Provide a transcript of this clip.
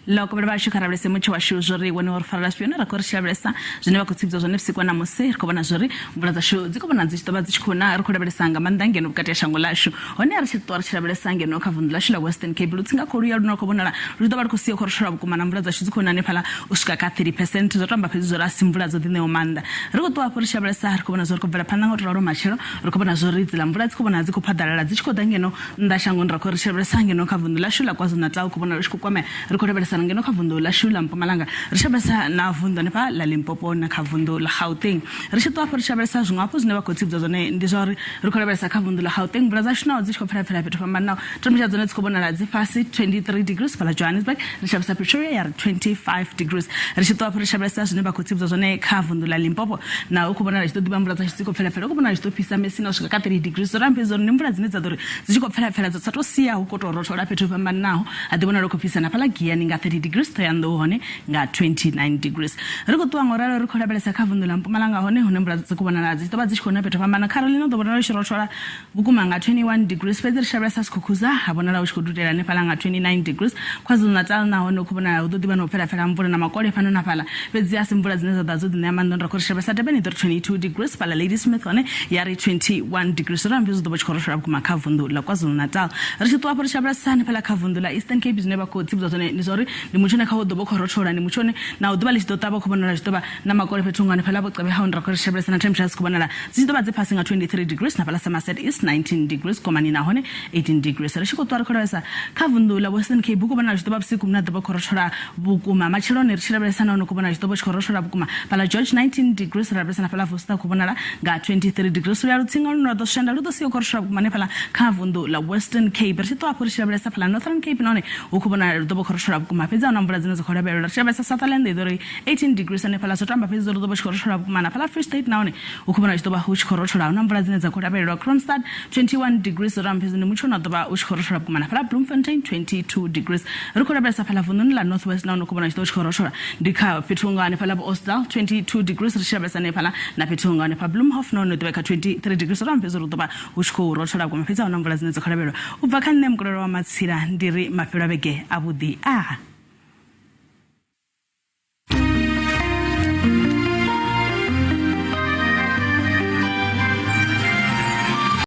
Ḽo vhashu kha lavhelese mutsho washu zwori wone wo ri farela zwifhio na ra khou ri tshi lavhelesa zwine vha khou tsivhudza zwone vhusiku ha ṋamusi. Ri khou vhona zwori mvula dzashu dzi khou vhona dzi tshi ḓo vha dzi tshi khou na, ri khou lavhelesa nga maanḓa ngeno vhukati ha shango ḽashu. Hone ri tshi ṱuwa ri tshi lavhelesa ngeno kha vunḓu ḽashu ḽa Western Cape, lutsinga kholuya lune lwa khou vhonala lu ḓo vha lu khou sia u khou rothola vhukuma na mvula dzashu dzi khou na hanefhaḽa u swika kha 30 percent. Zwo to amba fhedzi zwori a si mvula dzo ḓi ṋeaho maanḓa. Ri khou ṱuwa hafhu ri tshi lavhelesa ri khou vhona zwori ri khou bvela phanḓa nga u tou ralo matshelo ri khou vhona zwori dziḽa mvula dzi khou vhonala dzi khou phaḓalala dzi tshi khou ḓa ngeno nnḓa shangoni. Ra khou ri tshi lavhelesa ngeno kha vunḓu ḽashu ḽa KwaZulu-Natal khou vhonala u tshi khou kwamea. Ri khou lavhelesa na ngeno kha vunḓu ḽashu ḽa Mpumalanga, ri tshi lavhelesa na vunḓu hanefha ḽa Limpopo na kha vunḓu ḽa Gauteng. Ri tshi ṱuwa hafho ri tshi lavhelesa zwiṅwe hafhu zwine vha khou tsivhudza zwone ndi zwa uri ri khou lavhelesa kha vunḓu ḽa Gauteng mvula dzashu naho dzi tshi khou pfela pfela fhethu fhambananaho, temperature dzone dzi khou vhonala dzi fhasi 23 degrees fhaḽa Johannesburg, ri tshi lavhelesa Pretoria ya ri 25 degrees. Ri tshi ṱuwa hafho ri tshi lavhelesa zwine vha khou tsivhudza zwone kha vunḓu ḽa Limpopo naho hu khou vhonala tshi ḓo ḓivha mvula dzashu dzi khou pfela pfela, hu khou vhonala tshi ḓo fhisa Messina u swika kha 30 degrees. Zwo ramba fhedzi uri ndi mvula dzine dza ḓo ri dzi tshi khou pfela pfela dza sa tou sia hu khou tou rothola fhethu ho fhambananaho. Ha ḓi vhonala hu khou fhisa na fhaḽa Giyani nga 30 degrees, Thohoyandou hone nga 29 degrees. Ri khou ṱuwa ngauralo ri khou lavhelesa kha vunḓu ḽa Mpumalanga hone hune mvula dzi khou vhonala dzi tshi ḓo vha dzi tshi khou na fhethu ho fhambana. Carolina hu ḓo vhonala hu tshi rothola vhukuma nga 21 degrees, fhedzi ri tshi lavhelesa Skukuza ha vhonala hu tshi khou dudela hanefhaḽa nga 29 degrees. KwaZulu-Natal na hone hu khou vhonala hu ḓo ḓi vha na u pfela pfela ha mvula na makole fhano na fhaḽa, fhedzi a si mvula dzine dza ḓa dzo ḓi ṋea maanḓa. Ra khou ri tshi lavhelesa Durban i ḓo ri 22 degrees, fhaḽa Ladysmith hone ya ri 21 degrees. Zwo ralo zwi ḓo vha tshi khou rothola vhukuma kha vunḓu ḽa KwaZulu-Natal. Ri tshi ṱuwa afho ri tshi lavhelesa hanefhaḽa kha vunḓu ḽa Eastern Cape zwine vha khou tsivhudza zwone ndi zwa uri ndi mutsho une kha wo ḓo vha u khou rothola, ndi mutsho une naho ḓuvha ḽi tshi ḓo ṱavha u khou vhonala zwi ḓo vha na makole fhethu huṅwe hanefhaḽa vho Gqeberha hune ra khou ri tshi lavhelesa na temperature dzi khou vhonala dzi tshi ḓo vha dzi fhasi nga 23 degrees na fhaḽa Somerset East 19 degrees, Komani nahone 18 degrees. Ri tshi khou ṱuwa ri khou lavhelesa kha vunḓu ḽa Western Cape hu khou vhonala zwi ḓo vha vhusiku hune ha ḓo vha khou rothola vhukuma. Matsheloni ri tshi lavhelesa nahone hu khou vhonala zwi ḓo vha tshi khou rothola vhukuma fhaḽa George 19 degrees, ra lavhelesa na fhaḽa Worcester khou vhonala nga 23 degrees. Luya lutsinga lune lwa ḓo shanda lu ḓo sia hu khou rothola vhukuma hanefhaḽa kha vunḓu ḽa Western Cape. Ri tshi ṱuwa hafhu ri tshi lavhelesa fhaḽa Northern Cape nahone hu khou vhonala lu ḓo vha khou rothola vhukuma fhedzi a huna mvula dzine dza khou lavhelelwa. Ri tshi lavhelesa Sutherland i ḓo ri 18 degrees hanefhaḽa zwo tamba fhedzi uri ḓo vha tshi khou rothola vhukuma na fhaḽa Free State nahone hu khou vhonala tshi ḓo vha hu tshi khou rothola huna mvula dzine dza khou lavhelelwa. Kroonstad 21 degrees zwo tamba fhedzi ndi mutsho une wa ḓo vha u tshi khou rothola vhukuma na fhaḽa Bloemfontein 22 degrees. Ri khou lavhelesa fhaḽa vunḓuni ḽa North West nahone hu khou vhonala tshi ḓo vha tshi khou rothola ndi kha fhethu hunga hanefhaḽa vho Ottosdal 22 degrees ri tshi lavhelesa hanefhaḽa na fhethu hunga hanefha Bloemhof nahone hu ḓo vha kha 23 degrees zwo tamba fhedzi uri hu ḓo vha hu tshi khou rothola vhukuma fhedzi a huna mvula dzine dza khou lavhelelwa. U bva kha nṋe Mukulelo wa Matsila ndi ri mafhelo a vhege avhuḓi a.